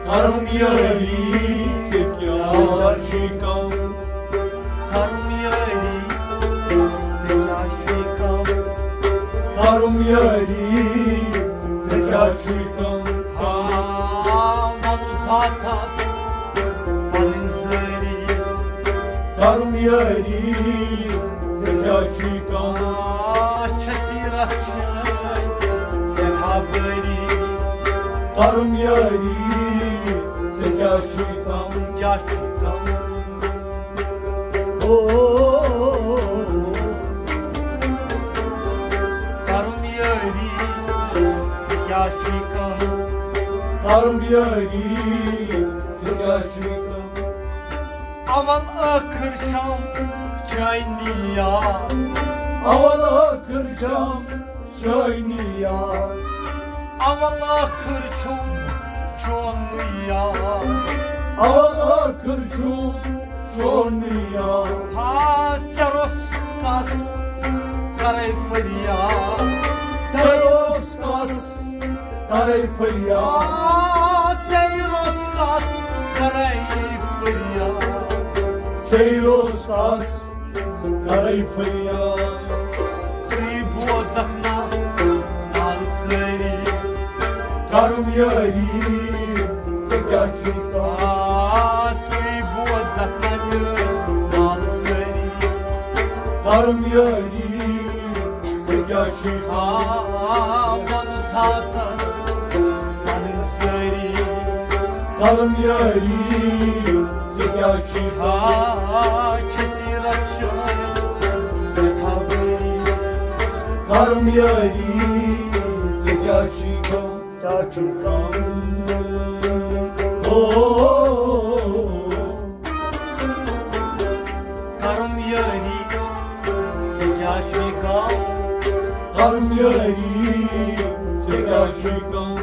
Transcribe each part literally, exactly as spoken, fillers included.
کرم یاری، ژےٚ کیٛاہ چھُے کم؟ کرم یاری، ژےٚ کیٛاہ چھُے کم؟ کرم یاری، ژےٚ کیٛاہ چھُے کم؟ آ، وَنُس ہاتھس پنٕنۍ سٲری۔ کرم یاری، ژےٚ کیٛاہ چھُے کم؟ آ، چھےٚ سیٖرت شٲنۍ سٮ۪ٹھاہ بٲری۔ کرم یاری، ژےٚ کیٛاہ چھُے کم؟ کیٛاہ چھُے کم؟ او، کرم یاری، ژےٚ کیٛاہ چھُے کم؟ کرم یاری، ژےٚ کیٛاہ چھُے کم؟ اول ٲخٕر چھم چٲنی یاد۔ اول ٲخٕر چھم چٲنی یاد۔ اول ٲخٕر چھُم چونُے یاد۔ اول ٲخٕر چھُم چونُے یاد۔ ہا، ژےٚ روٚس کس کرے فریاد۔ ژےٚ روٚس کس کرے فریاد۔ آ، ژےٚ روٚس کس کرے فریاد۔ ژےٚ روٚس کس کرے فریاد۔ ژٕے بوزکھ نا نال سٲری۔ کرم یاری، ژےٚ کیٛاہ چھُے کم؟ آ، ژٕے بوزکھ نا میٲنۍ نال سٲری۔ کرم یاری، ژےٚ کیٛاہ چھُے؟ آ، وَنُس ہاتس پنٕنۍ سٲری۔ کرم یاری، ژےٚ کیٛاہ چھُے؟ آ، چھےٚ سیٖرت شٲنۍ سٮ۪ٹھاہ بٲری۔ کرم یاری، ژےٚ کیٛاہ چھُے کم؟ کیٛاہ چھُے کم؟ او، کرم یاری، ژےٚ کیٛاہ چھُے کم؟ کرم یاری، ژےٚ کیٛاہ چھُے کم؟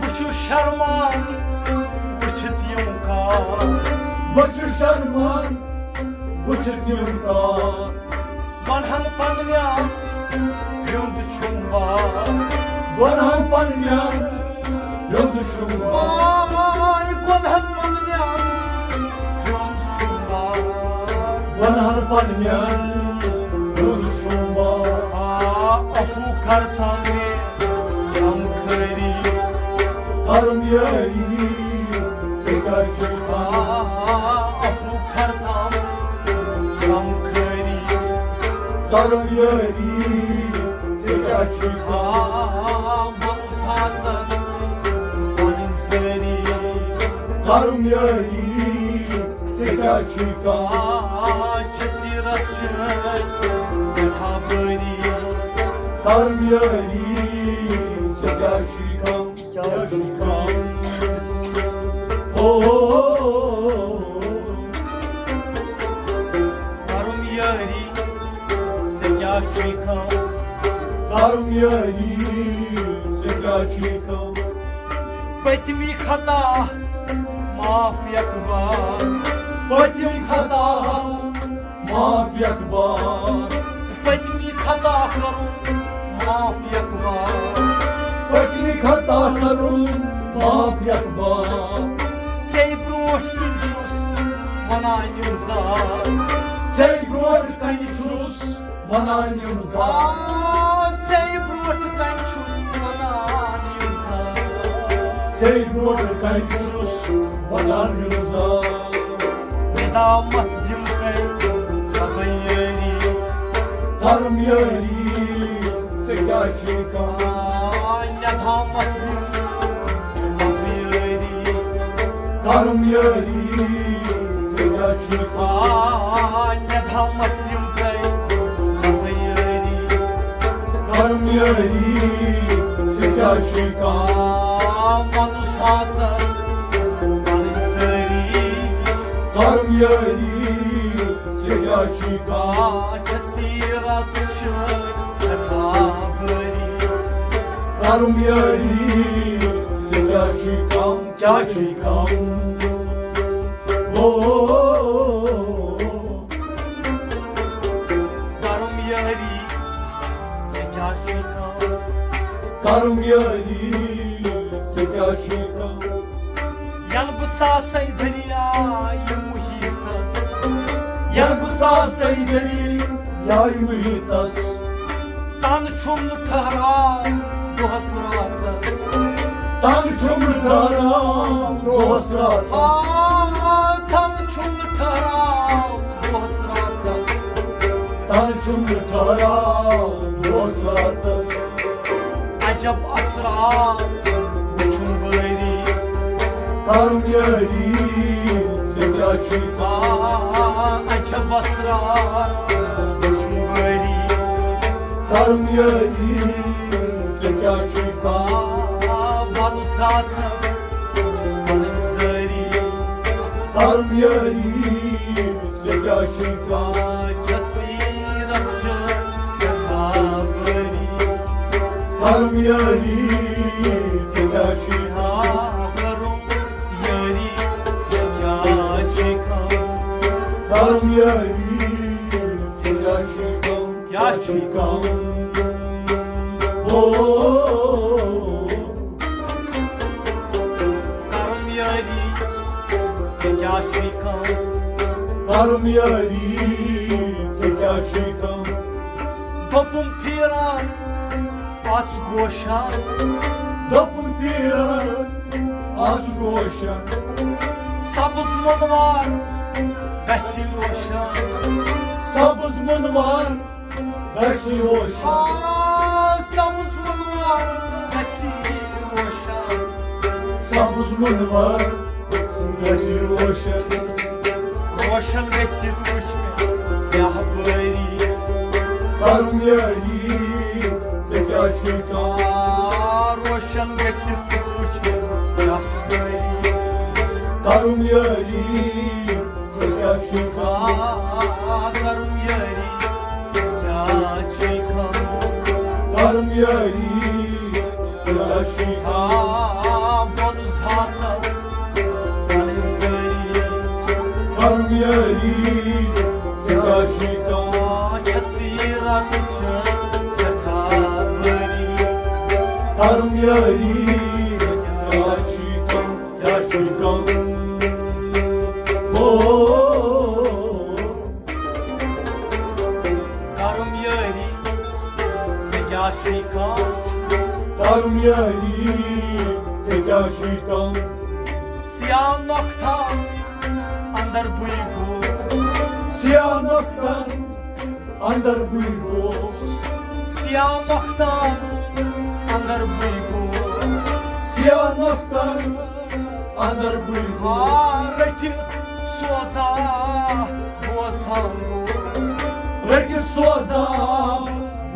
بہٕ چھُس شرمان وٕچھِتھ یِم کار۔ بہٕ چھُس شرمان وٕچھِتھ یِم کار۔ بہٕ وَنہٕ ہن پننٮ۪ن ہُنٛد چھُم بار۔ بہٕ وَنہٕ ہن پننٮ۪ن ہُنٛد چھُم بار۔ آے، بہٕ وَنہٕ ہن پننٮ۪ن ہُنٛد چھُم بار۔ بہٕ وَنہٕ ہن پننٮ۪ن ہُنٛد چھُم بار۔ آ، عفو کر تھا مےٚ غم خٲری۔ کرم یاری، ژےٚ کیٛاہ چھُے کم؟ آ، عفو کر تھا مےٚ غم خٲری۔ کرم یاری، ژےٚ کیٛاہ چھُے کم؟ آ، وَنُس ہاتس پنٕنۍ سٲری۔ کرم یاری، ژےٚ کیٛاہ چھُے کم؟ آ، چھےٚ سیٖرت شٲنۍ سٮ۪ٹھاہ بٲری۔ کرم یاری، ژےٚ کیٛاہ چھُے کم؟ کیٛاہ چھُے کم؟ او، کرم یاری، ژےٚ کیٛاہ چھُے کم؟ کرم یاری، ژےٚ کیٛاہ چھُے کم؟ پٔتمی خطا معاف یک بار۔ پٔتمی خطا معاف یک بار۔ پٔتمی خطا کرُن معاف یک بار۔ پٔتمی خطا کرُن معاف یک بار۔ ژے برونٛٹھ کنہِ چھُس ونان یِم زار۔ ژے برونٛٹھ کنہِ چھُس ونان یِم زار۔ آ، ژے برونٛٹھ کنہِ چھُس ونان یِم زار۔ ژے برونٛٹھ کنہِ چھُس ونان یِم زار۔ ندامت دِم تۄہہِ لبن یٲری۔ کرم یٲری، ژےٚ کیٛاہ چھُے کم؟ آ، ندامت دِم لبن یٲری۔ کرم یٲری، ژےٚ کیٛاہ چھُے کم؟ آ، ندامت دِم تۄہہِ لبن یٲری۔ کرم یٲری، ژےٚ کیٛاہ چھُے کم؟ آ، وَنُس ہاتس پنٕنۍ سٲری۔ کرم یٲری، ژےٚ کیٛاہ چھُے کم؟ آ، چھےٚ سیٖرت شٲنۍ سٮ۪ٹھاہ بٲری۔ کرم یٲری، ژےٚ کیٛاہ چھُے کم؟ کیٛاہ چھُے کم؟ او، کرم یٲری، ژےٚ کیٛاہ چھُے کم؟ کرم یٲری، کیٛاہ چھُے کم؟ ینہٕ بہٕ ژاسے دٔریاے محیطس، ینہٕ بہٕ ژاسے دٔریاے محیطس۔ تن چھُم نہٕ ٹھہراو دۄہس راتس۔ تن چھُم نہٕ ٹھہراو دۄہس راتس۔ آ، تن چھُم نہٕ ٹھہراو دۄہس راتس۔ تن چھُم نہٕ ٹھہراو دۄہس راتس۔ عجب اسرار وُچھُم بٲری۔ کرُم یٲری، ژےٚ کیٛاہ چھُے؟ آ، عجب اسرار وُچھُم بٲری۔ کرُم یٲری، ژےٚ کیٛاہ چھُے؟ آ، وَنہٕ ذاتس پنٕنۍ سٲری۔ کرُم یٲری، ژےٚ کیٛاہ چھُے؟ آ، چھےٚ سیٖرت چٲنۍ سٮ۪ٹھاہ بٲری۔ کرُم یٲری، ژےٚ کیٛاہ چھُے؟ آ، کرُم یٲری، ژےٚ کیٛاہ چھُے کم؟ کرُم یٲری، ژےٚ کیٛاہ چھُے کم؟ کیٛاہ چھُے کم؟ او، کرُم یٲری، ژےٚ کیٛاہ چھُے کم؟ کرُم یٲری، ژےٚ کیٛاہ چھُے کم؟ دوٚپُم پھیران اَژھ گوشن۔ دوٚپُم پھیران اَژھ گوشن۔ سبز مُنوار گژھِ روشن۔ سبز مُنوار گژھِ روشن۔ آ، سبز مُنوار گژھِ روشن۔ سبز مُنوار گژھِ روشن۔ روشن گٔژھِتھ وٕچھ مےٚ بیاہ بٲری۔ کرُم یٲری، ژےٚ کیٛاہ چھُے کم؟ آ، روشن گٔژھِتھ وٕچھ مےٚ بیاہ بٲری۔ کرُم یٲری، ژےٚ کیٛاہ چھُے کم؟ آ، کرُم یٲری، کیٛاہ چھُے کم؟ کرُم یٲری، کیٛاہ چھُے کم؟ آ، وَن ذاتس پنٕنۍ سٲری۔ کرُم یٲری، ژےٚ کیٛاہ چھُے کم؟ آ، چھےٚ سیٖرت چھےٚ سٮ۪ٹھاہ بٲری۔ کرُم یٲری، ژےٚ کیٛاہ چھُے کم؟ کیٛاہ چھُے کم؟ او، کرُم یٲری، ژےٚ کیٛاہ چھُے کم؟ کرُم یٲری، ژےٚ کیٛاہ چھُے کم؟ سیاہ نۄقطہٕ اندر بٕے گوٚو۔ سیاہ نۄقطہٕ اندر بٕے گوٚو۔ سیاہ نۄقطہٕ اندر بٕے گوٚو۔ سیاہ نۄقطہٕ اندر بٕے گوٚو۔ آ، رٔٹِتھ سوزا بوزان گوٚو۔ رٔٹِتھ سوزا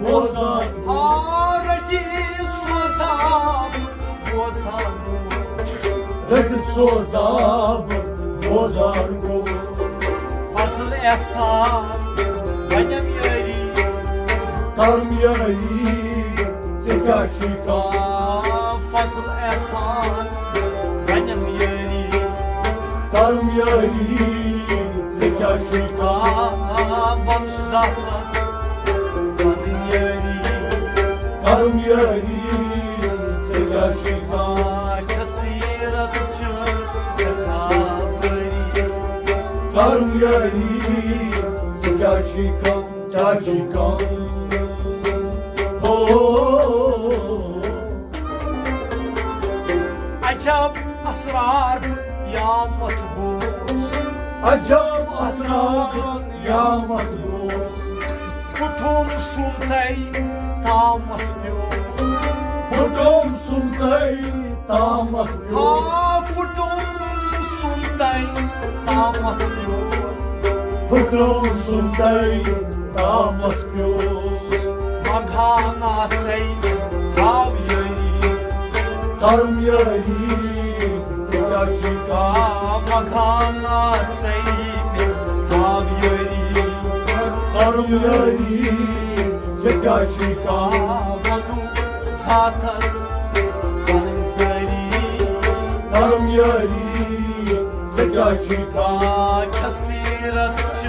بوزان۔ آ، رٔٹِتھ سوزا بوزان گوٚو۔ رٔٹِتھ سوزا بوزان گوٚو۔ فضل احسان بنم یٲری۔ کرُم یٲری، ژےٚ کیٛاہ چھُے کم؟ آ، فضل احسان بنم یٲری۔ کرُم یٲری، ژےٚ کیٛاہ چھُے کم؟ آ، وَن ذاتس پنٕنۍ یٲری۔ کرُم یٲری، ژےٚ کیٛاہ چھُے کم؟ آ، چھےٚ سیٖرت چھِ سٮ۪ٹھاہ بٲری۔ کرُم یٲری، ژےٚ کیٛاہ چھُے کم؟ کیٛاہ چھُے کم؟ او، عجب اسرار قیامت گوٚو۔ عجب اسرار قیامت گوٚو۔ پھُٹوم سُم تَے تامتھ پیوس۔ پھُٹوم سُم تَے تامتھ پیوس۔ آ، پھُٹوم سُم تَے تامتھ پیوس۔ پھُٹوم سُم تَے تامتھ پیوس۔ منگان آسے ہاو یٲری۔ کرُم یٲری، ژےٚ کیٛاہ چھُے کم؟ آ، منگان آسے ہاو یٲری۔ کرُم یٲری، ژےٚ کیٛاہ چھُے کم؟ آ، وَنُن ذاتس پنٕنۍ سٲری۔ کرُم یٲری، ژےٚ کیٛاہ چھُے کم؟ آ، چھےٚ سیٖرت چھِ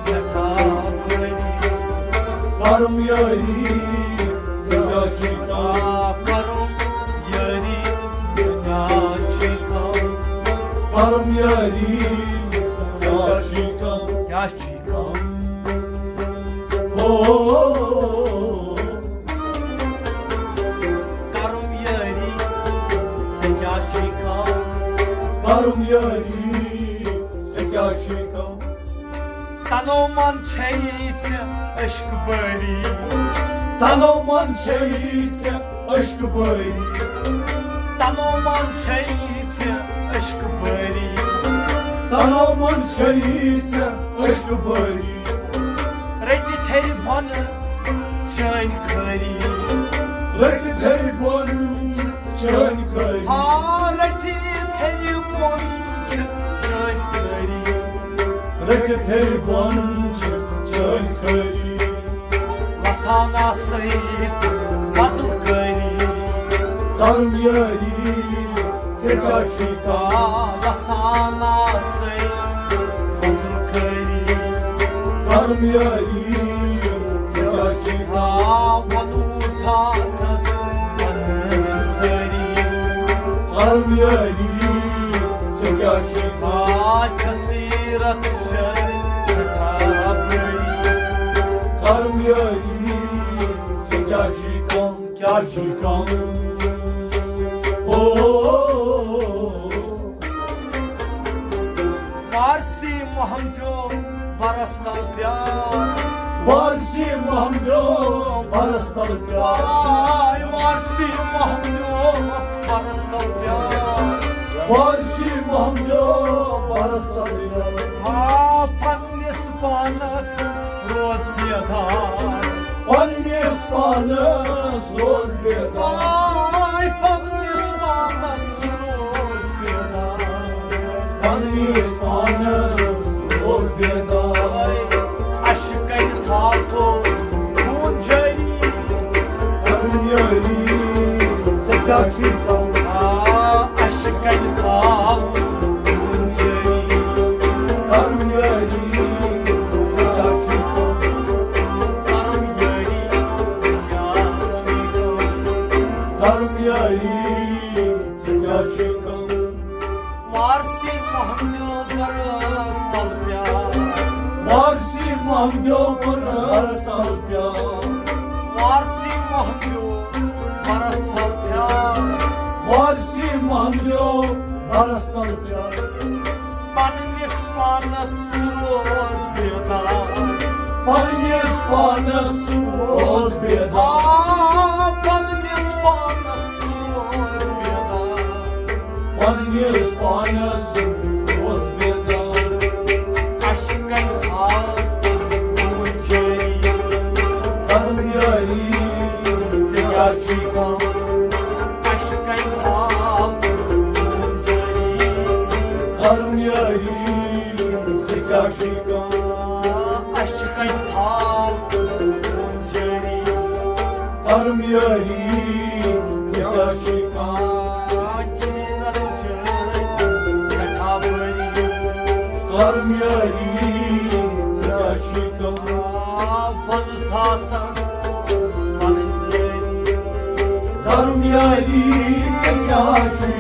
سٮ۪ٹھاہ بٲری۔ کرُم یٲری، ژےٚ کیٛاہ چھُے کم؟ آ، کرُم یٲری، ژےٚ کرم یاری، کیٛاہ چھُے کم؟ کیٛاہ چھُے کم؟ او، کرم یاری، ژےٚ کیٛاہ چھُے کم؟ کرم یاری، ژےٚ کیٛاہ چھُے کم؟ تنو من چھے ژےٚ عشق بٲری۔ تنو من چھے ژےٚ عشق بٲری۔ تنو من چھے ژےٚ عشق بٲری۔ تنو من چھے ژےٚ عشق بٲری۔ رٔٹِتھ ہیٚرِ بۄنہٕ چٲنۍ کھٲری۔ رٔٹِتھ ہیٚرِ بۄن چٲنۍ کھٲری۔ آ، رٔٹِتھ ہیٚرِ بۄن چھِ چٲنۍ کھٲری۔ رٔٹِتھ ہیٚرِ بۄن چھِ چٲنۍ کھٲری۔ وسان آسے فضل کٲری۔ کرم یٲری، ژےٚ کیٛاہ چھُے کم؟ آ، وسان آسے فضل کٲری۔ کرم یٲری، ژےٚ کیٛاہ چھُے کم؟ آ، وَنوٗس ہاتھس وَنہٕ سٲری۔ کرم یٲری، ژےٚ کیٛاہ چھُے کم؟ آ، چھےٚ سیٖرت چھےٚ سٮ۪ٹھاہ بٔڑی۔ کرم یٲری، ژےٚ کیٛاہ چھُے کم؟ کیٛاہ چھُے کم؟ او، وارسی محمدیو برس تل پیار۔ وارسی محمدیو برس تل پیار۔ آے وارسی محمدیو برس تل پیار۔ وارسی محمدیو برس تل پیار۔ آ، پننِس پانس روز بیدار۔ پننِس پانس روز بیدار۔ آے پننِس پانس روز بیدار۔ پننِس پانس روز بیدار۔ عشقے تھاو تو خوٗن جٲری۔ خوٗن جٲری، ژےٚ کیٛاہ چھُے کم؟ آ، عشقے تھاو خوٗن جٲری۔ خوٗن جٲری، ژےٚ کیٛاہ چھُے کم؟ کرم یٲری، ژےٚ کیٛاہ چھُے کم؟ کرم یٲری، ژےٚ کیٛاہ چھُے کم؟ وارسی محمدیو برس تل پیار۔ وارسی محمدیو برس تل پیار۔ وارسی محمدیو برس تل پیار۔ وارسی محمدیو برس تل پیار۔ پننِس پانس روز بیدار۔ پننِس پانس روز بیدار۔ آ، پننِس پانس روز بیدار۔ پننِس پانس روز بیدار۔ عشقے تھاو خوٗن جٲری۔ کرم یٲری، ژےٚ کیٛاہ چھُے کم؟ عشقے تھاو خوٗن جٲری۔ کرم یٲری، ژےٚ کیٛاہ چھُے کم؟ عشقے تھاو خوٗن جٲری۔ کرم یٲری، ژےٚ کیٛاہ چھُے کم؟ سیٖرت چھےٚ سٮ۪ٹھاہ بٔڑی۔ کرم یٲری، ژےٚ کیٛاہ چھُے کم؟ آ، پنُن ساتس پنٕنۍ سٲری۔ کرم یٲری، ژےٚ کیٛاہ چھُے